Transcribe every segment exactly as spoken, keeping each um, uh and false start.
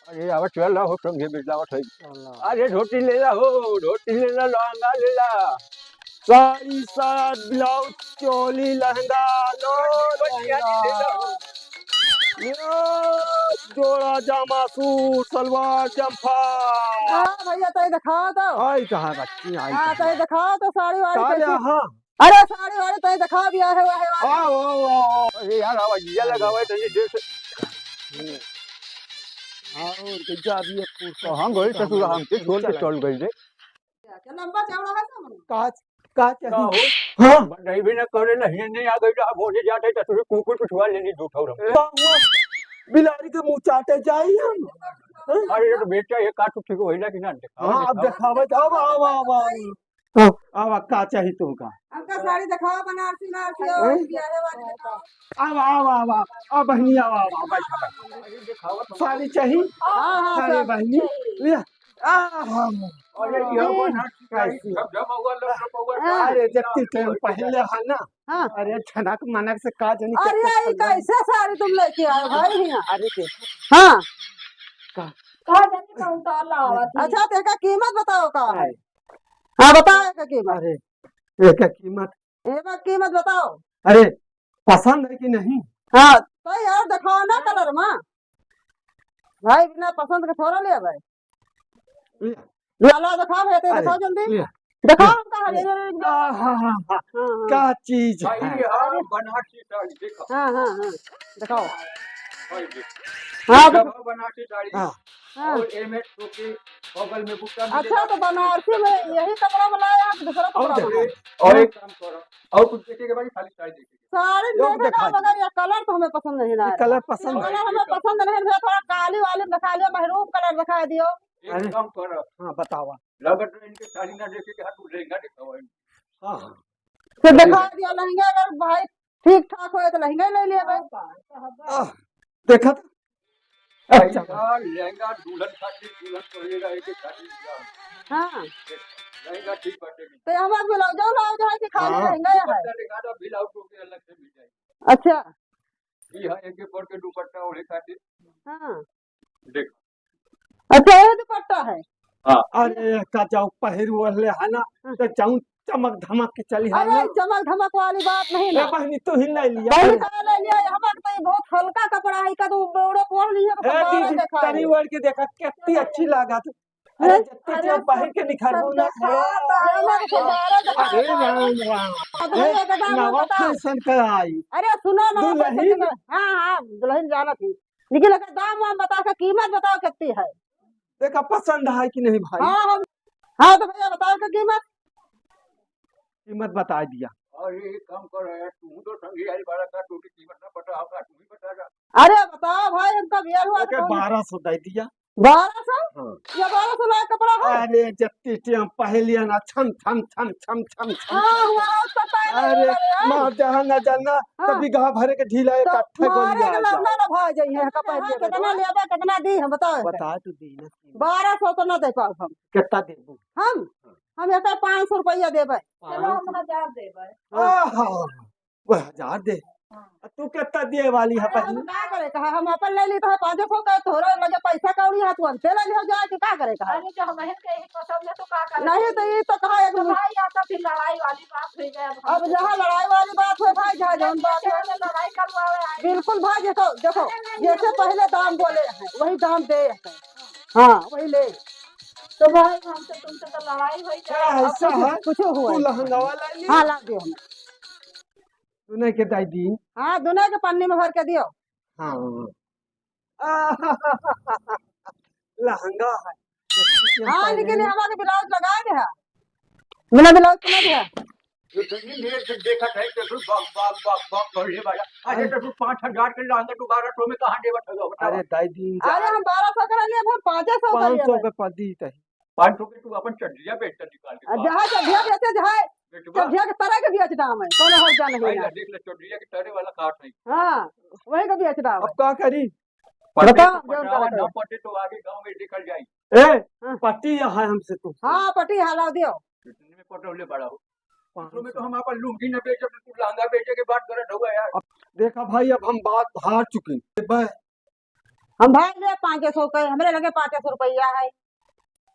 अरे, आवत चल रहा हो, संगे बिरलावत है। चल रहा। अरे, धोती ले ला हो, धोती ले ला, लहंगा ले ला। साड़ी, साया, ब्लाउज, चोली, लहंगा, लो, लहंगा। यो, जोड़ा जामा, सूट, सलवार, जम्फर। हाँ, भैया, तई दिखाओ तो। आई कहाँ बच्ची, आई हाँ, कहाँ? तई दिखाओ तो साड़ी वाड़ी साड़ी, कैसी? हाँ। अरे, साड़ी वाड़ी तई दिखाओ, बियाहे वाहे वाली। आओ, आओ, आओ। अरे यार, आवा, जिया लगावा है, तनी देर से। और के जा भी एक कुर्ता। तो हम गए ससुर, हमके छोड़ के चल गई रे। क्या लंबा चौड़ा है सब? का, का चाहिए? का हो? हाँ। नहीं भी ना करे, नहीं, नहीं आ गई, अब होने जाते तो तुझे कुकुर पिछवा लेनी दो ठौर हम। का हुआ? बिलारी के मुँह चाटे जाई हम। अरे, ये तो बेटा, ये काट ठीक होइला कि ना? दिखावा, हाँ, अब दिखावा। दिखावा, आवा, आवा, आवा, आवा। हाँ, आवा, का चाही तुमका? हमका साड़ी दिखावा, बनारसी, बनारसी, और हैं? बियाहे वाली दिखावा। आवा, आवा, आवा, आवा, बहनी, आवा, आवा, बैठा, बैठा। साड़ी चाही? हाँ, हाँ, अरे, सब बहनी, चाहिए। ले, आ, हाँ। अरे, ये बनारसी साड़ी, कैसी? झमझम हुआ, लप लप हुआ, हाँ। अरे, जत्ती टाइम पहले है ना, हाँ। अरे, झनक मनक से का जानी अरे, क्या ये कैसे साड़ी तुम लेके आए भाई यहाँ? अरे, देखो। हाँ। का? का जानी कौन सा लावा थी? अच्छा, तो एका कीमत बताओ का है? अरे। हाँ, बताओ एका कीमत। अरे, एका कीमत। एका कीमत बताओ। अरे, पसंद है कि नहीं? हाँ, तो यार दिखाओ ना कलर में। भाई, बिना पसंद के थोड़ा ले भाई। ले। लाला दिखाओ, बेटे, अरे, दिखाओ जल्दी। ले। दिखाओ ले। हमका, अरे, ले। अरे, अरे, आ, हाँ, हाँ, हाँ। हाँ, हाँ। का चीज भाई, है? ये हाँ, बनारसी साड़ी देखो। हाँ, हाँ, हाँ। दिखाओ। भाई, देखो। हाँ, ये देखो। बनारसी साड़ी। हाँ। हाँ। और एमे टोपी, बगल में बुट्टा मिलेगा। अच्छा, तो बनारसी में यही कपड़ा में लाए आप, दूसरा और कपड़ा में देखो। लाए? और एक काम करो, और कुछ देखेगा भाई, खाली साड़ी देखेगा। साड़ी लो, देखेगा, दिखा दो। मगर ये कलर तो हमें पसंद नहीं ये आया। कलर पसंद ये कलर हमें पसंद नहीं है, थोड़ा काली वाली में दिखा दियो, महरूम कलर दिखा दियो। एक अरे। काम करो। हाँ, बतावा। लगत रहे इनके साड़ी ना देखे के हाथ लहंगा दिखाओ इनको। हाँ, हाँ। तो अरे। दिखा दियो लहंगा, अगर भाई ठीक ठाक होए तो लहंगा ही ले लिया भाई। आह, देखा था? भाई अच्छा। यार, लहंगा दुल्हन खातिर, दुल्हन पहिरेगा, एक एक खातिर लिया। हाँ। लहंगा ठीक बाटे नहीं। तो हमार ब्लाउजो, ब्लाउज है कि खाली हाँ। लहंगा है? दुपट्टा दिखा दो, ब्लाउज टोपी अलग से मिल जाएगी। अच्छा। ई है एक एक पर के दुपट्टा ओढ़े खातिर। हाँ। देख। अच्छा, ये दुपट्टा है? हाँ। अरे, का जाऊ पहिर ओढ़ले है ना, हाँ। तो जाऊ चमक धमक के चली है अरे, ना। चमक धमक वाली बात नहीं ए ना। बहनी, तू ही ले लिया। बहनी, का ले लिया? ये हमार तो ये बहुत हल्का कपड़ा है, का तू ओढ़े ओढ़ लिया तो ए कपड़ा दीदी, देखा तनी है। ओढ़ के देखा, कितनी अच्छी लागत। अरे, अरे, जत्ती अरे, के बाहर के निखार हो ना। अरे, राम, राम। अब हम ए, एक दाम नवा बताओ। फैशन का आई। अरे, सुनो ना, दुल्हन। हाँ, हाँ, दुल्हन जाना थी। लेकिन एकर दाम वाम बता के कीमत बताओ कितनी है? देखा, पसंद है कि नहीं भाई? हाँ, हम, हाँ, तो भैया बताओ के कीमत। कीमत बता दिया। अरे, एक काम कर यार, तू तो संगी आई बड़ा का, तू की कीमत ना पता होगा, तू ही बता जा। अरे, बताओ भाई, हमका बियर हुआ ओके, तो कौन बारह सौ दे दिया। बारह सौ? हाँ। ये बारह सौ लायक कपड़ा है? अरे, जत्ती टेम पहलिया ना, छम, छम, छम, छम, छम, छम, हाँ, छम। हुआ, उसका टाइम अरे, नहीं लगे, हाँ। मार जहाँ ना जाना, हाँ। तो बिगहा भरे के ढीला एक तो अट्ठा गोली मारे आ के जा। लड़ना ना भाई जाइए, हाँ, कपार हाँ, पे कितना बता। लेबा, कितना दी हम, बताओ। बता तू दी ना। बारह सौ तो ना दे पाओ हम। कितना देबू? हम? हाँ। हम एकर पाँच सौ रुपया देबे। चलो, हम पाँच सौ। हजार देबे। हाँ। आहा। वो हजार दे। हाँ। आ तू कितना दिए वाली है अरे, हम बहिनी? का करे कहा, हम अपन ले ली तो है पाँच सौ का, तोहरा लगे पैसा कौड़ी है, तू हमसे ले लियो जाए कि का करे कहा? अरे, तो हम बहन के यही पसंद है, तो का करे? नहीं, तो ये तो कहा एक तो भाई, या तो फिर लड़ाई वाली बात हुई गया, अब अब हम जहाँ लड़ाई वाली बात हो भाई, जहाँ जौन बात हो। लड़ाई करवावे आए। बिल्कुल भाई, देखो, देखो, अरे, नहीं, जैसे नहीं, पहले दाम बोले हैं, वही दाम दे हैं। हाँ, वही ले। तो भाई, हमसे तुमसे तो लड़ाई हुई क्या जाए। ऐसा अब कुछ, है? कुछ हुआ तू है। लहंगावा ला ली? हाँ, ला दियो हम। दुने के दाई दी। हाँ, दुने के पन्नी में भर के दियो। हाँ। लहंगा है। हाँ, लेकिन ये हमारे ब्लाउज लगा दे है। बिना ब्लाउज के ना दे है। ये तो नहीं, मेरे से देखा था, तो फिर बक, बक, बक, बक कर ले वाला। अरे, अरे। तो फिर पाँच हजार के लहंगा दोबारा तो में कहाँ देवत होगा, बताओ। अरे, दाई दी जा। अरे, हम बारह सौ के लिए, हम पाँच सौ के लिए पाँच सौ भाई। के पदी तही। पाँच सौ के तू अपन चड्ढिया बेच के निकाल के आ, खा। जहाँ चड्ढिया बेचे, जहाँ बेचबा। चड्ढिया के तरे के बेच दाम है, कौनो हर्जा नहीं भाई, है। ना देख ले, चड्ढिया के तरे वाला काट है। हाँ, वही का बेच दाम अब है। का करी? पटे बताओ, तो जौन पटावा, कहत ना है। पटे तो आगे गाँव में निकल जाई। ए, हाँ। पट्टी यहाँ है हमसे तू। हाँ, पट्टी हला दियो। कितने में पटौले बड़ा हो? पाँच सौ। इसमें तो हम अपन लुंगी न बेचे, तू लहंगा बेचे के बात करत हुआ यार। अब देखा भाई, अब हम बात हार चुके। बे, हम भाई ले पाँच सौ के, हमरे लगे पाँच सौ रुपया है।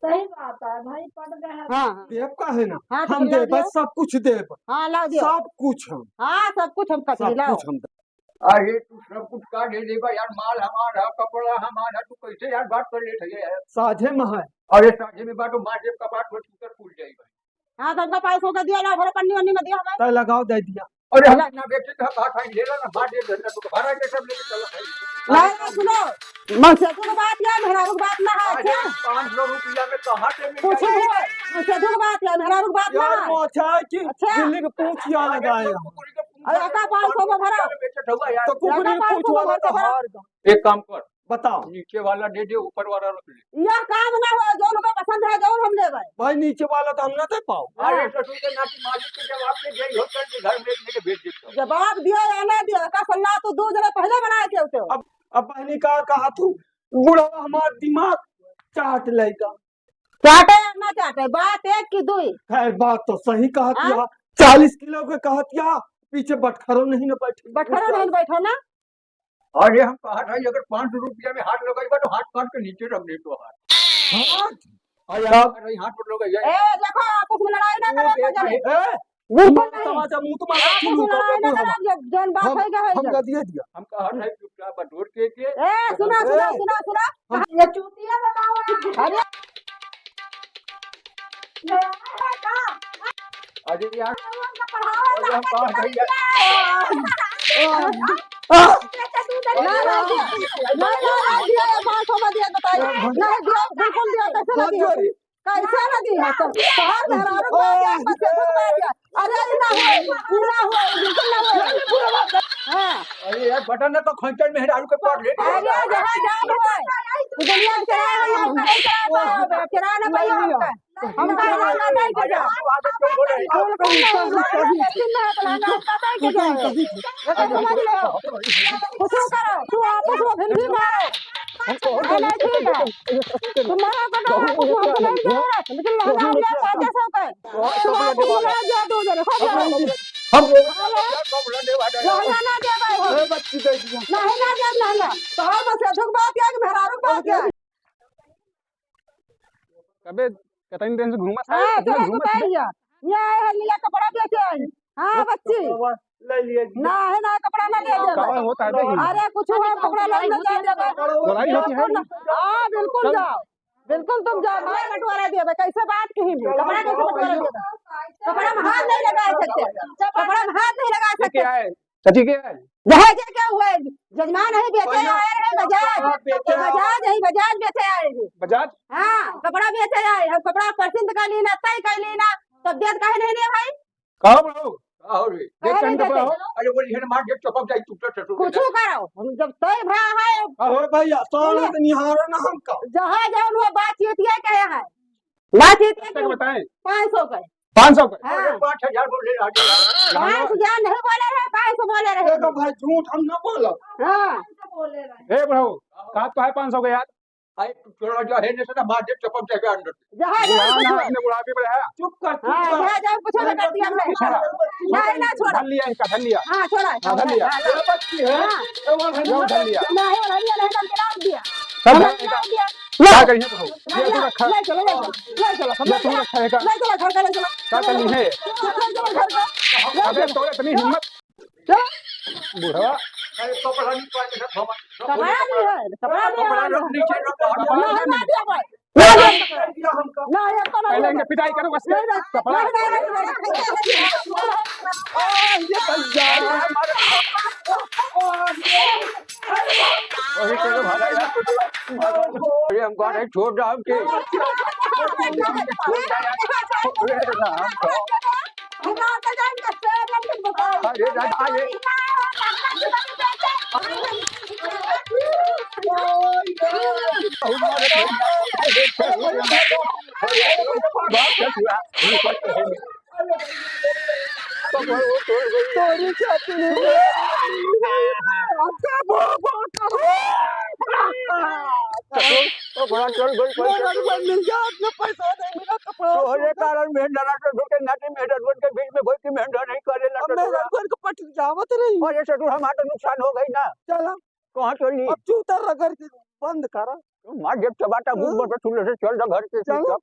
सही बात है भाई, पट गए हैं। हाँ, हाँ। देब का है ना? हाँ, तो हम ला देब, दियो। सब कुछ देब। हाँ, ला दियो। सब कुछ हम। हाँ, सब कुछ हम कथी सब लाओ। कुछ हम देब। अरे तू सब कुछ का दे देबा यार, माल हमार है, कपड़ा हमार है, तू कैसे यार बात कर लेत है यार? साझे में है। अरे साझे में बात, मार देब कपाट में टूटल फूट जाई भाई। हाँ, तो हमका पाँच सौ का दिया, ला भरो पन्नी वन्नी में दिया हमें। तय लगाओ, दे दिया। अरे हम ना बेचे तो हम बात है, ले लो ना, बात दे दे, तो भरा के सब लेके चलो भाई। नहीं, नहीं, सुनो, मैं सेठू के बात या मेहरारू के बात ना है, अरे अच्छा? पाँच सौ रुपया में कहाँ से मिल कुछ जाएगी? नहीं है, मैं सेठू के बात या मेहरारू के बात ना यार, है। वो अच्छा है कि अच्छा। बिल्ली के पूँछ यहाँ लगाए हैं। अरे, का पाँच सौ में भरा? बेचत हुआ यार। तो कुकुरी का पाँच सौ पूँछ वाला में तो भरा? हार गया। एक काम कर, बताओ। नीचे वाला दे दे, ऊपर वाला रख ले। यह काम ना हो, जो लोग पसंद है, जो हम लेबै। भाई, नीचे वाला तो हम ना दे पाओ। अरे, हाँ। ससुर के नाती मालिक के जवाब दे, जे होटल के घर में लेके भेज देता हूँ। जवाब दिया या ना दिया, का सलाह तो दो जने पहले बनाए के होते हो। अब, अब बहनी का कहा तू, बुढ़वा हमार दिमाग चाट लेगा। चाटे या ना चाटे, बात एक की दुई। खैर, बात तो सही कहत हाँ? या, चालीस किलो के कहत या, पीछे बटखरो नहीं न बैठे। बटखरो नहीं बैठो ना। अरे हम कहत हई, अगर पाँच सौ रुपया में हाथ लगाई बा, तो हाथ काट के नीचे रख दे तो हाथ। हाथ? अरे यार। अरे हाथ मत लगाई, ए, देखो, आपस में लड़ाई ना ओ, करो, देख, तो जब ए, बिल्कुल मुंह नहीं। तमाचा, मुंह तमाचा, आपस में लड़ाई ना करो, जब जौन बात हम, है, कहे हम जब। गदिए दिया। हम कहत हई, चुपचाप बटोर के, के, ए, सुना, ए, सुना, सुना, सुना। हम ये चूतिया बताओ यार। अरे। अरे यार, अरे हम कहा भैया। ना, ना, ना, ना, ना, पाँच सौ ना दिया, बताइए। ना दिया, बिल्कुल दिया, कैसे ना दिया? कैसे ना दिया? तो तोहार मेहरारू को दिया, बच्चे को दिया। अरे, ये ना हुआ, ये ना हुआ, बिल्कुल ना हुआ। हाँ। अरे यार, बटन ना तो खंचर मेहरारू के पड़ ले। अरे, जहाँ जाओ हुआ, दुनिया के चला है, हम नहीं चला पाओगे, चला ना पाइए हमका। हम कहा ना दे के जाओ। कुछ करो, तू आपस में फिर भी मारो। हाँ, नहीं, ठीक है। तू मारो, कटाओ, कुछ हमको नहीं जरूरत, लेकिन लहंगा हम ले पाँच सौ का। तू आपस में मार दिया दो जने, हो गया। हम लहंगा ना दे भाई, हो। नहीं, ना दे, ना, ना। तो हम बस एठुक बात है कि मेहरारू बात है। कबे कतनी दिन से घूमत है, हाँ, इतना चलो घूमत है। बताइए। ये आए हैं, लिया कपड़ा बेचे आई। हाँ, बच्ची। कपड़ा ले लिए जी। ना है, ना कपड़ा ना ले देबे। कपड़ा होता है, देखिए। अरे, कुछ हुआ, कपड़ा ना ले देबे। लड़ाई होती है। हाँ, बिल्कुल चल। जाओ। बिल्कुल तुम जाओ, मार बंटवारा देबे। कैसे बात कही भी? कपड़ा कैसे बंटवारा देबे? कपड़ा में हाथ नहीं लगा सकते। कपड़ा में हाथ नहीं लगा ये सकते। क्या है? कथी के है? दहेज के हुए, जजमान है, बेचे आए रहे बजाज। हाँ, बेचे आए। बजाज है, बजाज बेचे आए रहे। बजाज? हाँ, कपड़ा बेचे आए, हम कपड़ा पसंद कर ली ना, तय कर ली ना, तब देत काहे नहीं दिए भाई? कहो बहू। का हो रे? काहे देख नहीं कन देते? कपड़ा हो? अरे बोली है ना, मार देख चपक जाई, टूटत है, टूटत कुछ है। करो, हम जब तय भरा है। अहो भैया, तो बोले, तो निहारो ना हमका। जहाँ जाओ वो बातचीत ये कहे है। बातचीत ये कहे बताएं? पाँच सौ का। पाँच सौ का? हाँ। अरे, पाँच हजार बोले, आज। पाँच हजार नहीं बोले रहे, पाँच सौ बोले रहे। देखो भाई, झूठ हम ना बोलब। हाँ। ए बुढ़ऊ, कहा तो है पाँच सौ का यार? भाई, तू छोड़ा जो है, नहीं तो मार दे, चपक जाएगा अंदर। जहाँ बुढ़ा जाओ, ना, कुछ अपने बुढ़ापे पर है। चुप कर, चुप हाँ, कर। जहाँ जाओ, कुछ ना कर दिया हमने। छोड़ा। नहीं, ना छोड़ा। धर लिया इनका, धर लिया। हाँ, छोड़ा। हाँ, धर लिया। हाँ, ये बच्ची है, हाँ। ये वो है, वो धर लिया। नहीं, वो नहीं, नहीं, हम गिरा दिया। सब हम धर गिरा दिया। क्या करिए तो? ये ले, तो रखा। ले चलो, ले चलो, ले चलो, ये तो रखा है का? ले चलो, घर का ले चलो। क्या करनी है? ले चलो, घर का। अबे, तोरे इतनी हिम्मत। चलो। बुढ़वा। अरे, कपड़ा निकाल के सब हम, सब कपड़ा भी है, कपड़ा भी है। कपड़ा रख नीचे, रख बाहर। ना, ना दिया भाई। ना, ना, ना, ये तो ना पहले दिया। इनके पिटाई करो, बस। नहीं, नहीं, कपड़ा। नहीं, नहीं, नहीं, नहीं। आ, ये भैया, हमारे वही चलो भागा यार। अरे हम कहा रहे छोड़ जाओ के। अरे राम। अरे राम, अरे। तोरी छाती में। तो बड़ा चल गई, कोई मेरे चल को गई। मिल गया, अपने पैसा नहीं मिला, कपड़ा तोरे छोटा। कारण मेहनत से ढूंढे, नाटी मेहनत के बीच में कोई की मेहनत नहीं करे, अब लटक मेरे रहा। घर को पट जावत रही। अरे ससुर, हमारा तो नुकसान हो गई ना। चला। कहाँ चली? अब चूतर रगड़ के बंद करा। मार जब चबाता मुंह पर, तू ले से चल जा घर के चलो। चुपचाप।